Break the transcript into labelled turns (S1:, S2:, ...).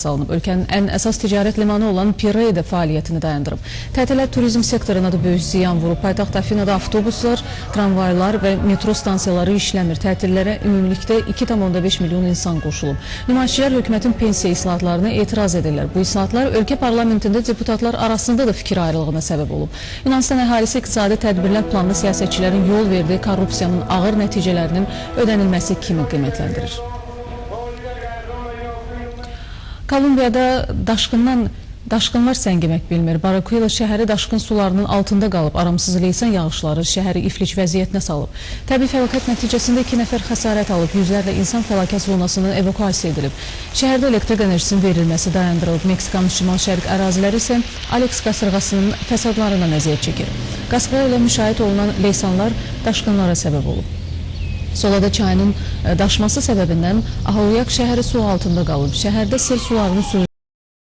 S1: Salınıb. Ölkənin ən əsas ticarət limanı olan Piredə fəaliyyətini dayandırıb. Tətilə turizm sektoruna da böyük ziyan vurub. Paytaxt Afinada avtobuslar, tramvaylar və metro stansiyaları işləmir. Tətillərə ümumilikdə 2,5 milyon insan qoşulub. Nümayişçilər hökumətin pensiya islahatlarına etiraz edirlər. Bu islahatlar ölkə parlamentində deputatlar arasında da fikir ayrılığına səbəb olub. Yunanistan əhalisi iqtisadi tədbirlər planını siyasətçilərin yol verdiyi korrupsiyanın ağır nəticələrinin ödənilməsi kimi qiymətləndirir. Kolumbiyada daşqınlar səngimək bilmir. Barranquilla şəhəri daşqın sularının altında qalıb. Aramsız leysan yağışları şəhəri iflic vəziyyətinə salıb. Təbii fəlakət nəticəsində 2 nəfər xəsarət alıb. Yüzlərlə insan fəlakət zonasından evakuasiya edilib. Şəhərdə elektrik enerjisinin verilməsi dayandırılıb. Meksikanın şimal-şərq əraziləri isə Alex qasırğasının fəsadlarından əziyyət çəkir. Qasırğa ilə müşayiət olunan leysanlar daşqınlara səbəb olub. Solada çayının daşması səbəbindən Ahuyak şəhəri su altında qalıb. Şəhərdə sel sularının sürüldüyü